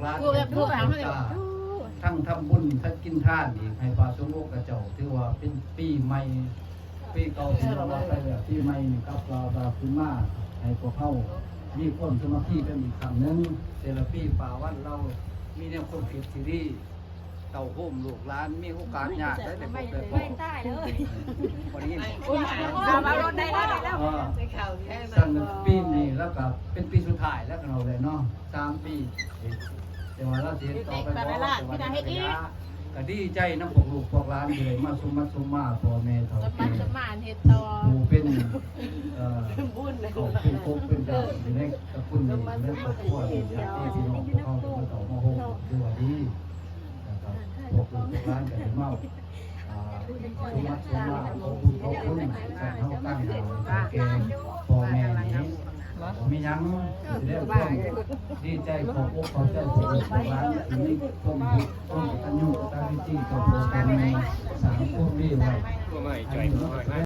ຫຼານ ຜູ້ແບບຜູ້ ທັງທຳບຸນທັງກິນທານອີກໃຫ້ພະສົງອົງຄະເຈົ້າ ຖືວ່າເປັນປີໃໝ່ ປີເກົ່າທີ່ເຮົາໄປແລ້ວ ປີໃໝ່ນີ້ກັບວ່າ ວ່າຂຶ້ນມາໃຫ້ພວກເຮົາມີຄວາມສາມັກຄີກັນອີກຄັ້ງໜຶ່ງ. ແຕ່ລະປີປ້າວັນລາວມີແນວຄວາມຄິດທີ່ດີ ເຕົ້າໂຮມລູກຫຼານ ມີໂອກາດຍາກໄດ້ ໄດ້ພົບໄດ້ພໍ້ ບໍ່ໄດ້ຍິນ ເອີ ຊັ້ນປີນີ້ລະກະເປັນປີສຸດທ້າຍແລ້ວ ເຮົາແຫຼະເນາະ ສາມປີ ແຕ່ວ່າລາວຊິເຮັດຕໍ່ໄປບໍ່ ແຕ່ວ່າໃນໄລຍະ ກະດີໃຈນຳພວກລູກພວກຫຼານທີ່ໄດ້ມາຊຸມມາຊຸມມາ ພໍ່ແມ່ເຖົ້າແກ່ ຜູ້ເປັນ ເອີ ເຂົາເປັນກົກເປັນກຳຢູ່ໃນຕະກຸນນີ້ ຢູ່ໃນຄອບຄົວນີ້ ຍາດຕິພີ່ນ້ອງພວກເຮົາທີ່ມາເຕົ້າມາໂຮມ ຖືວ່າດີ ແລ້ວກໍພວກລູກພວກຫຼານກໍໄດ້ມາ ອ່າ ສົມບັດສົມມາ ຂອບຄຸນຂອບຄຸນ ທ່ານເຮົາຕັ້ງໜ້າໃຫ້ເຖົ້າແກ່ພໍ່ແມ່ນີ້ ບໍ່ມີຫຍັງ ສະແດງຄວາມດີໃຈຂອບອົກຂອບໃຈພວກລູກພວກຫຼານທີ່ມີຄວາມຮູ້ຄວາມກະຕັນຍູກະຕະເວທີຕໍ່ພໍ່ຕໍ່ແມ່ ສ້າງຄວາມດີໄວ້ ອັນນີ້ມັນກໍສະແດງ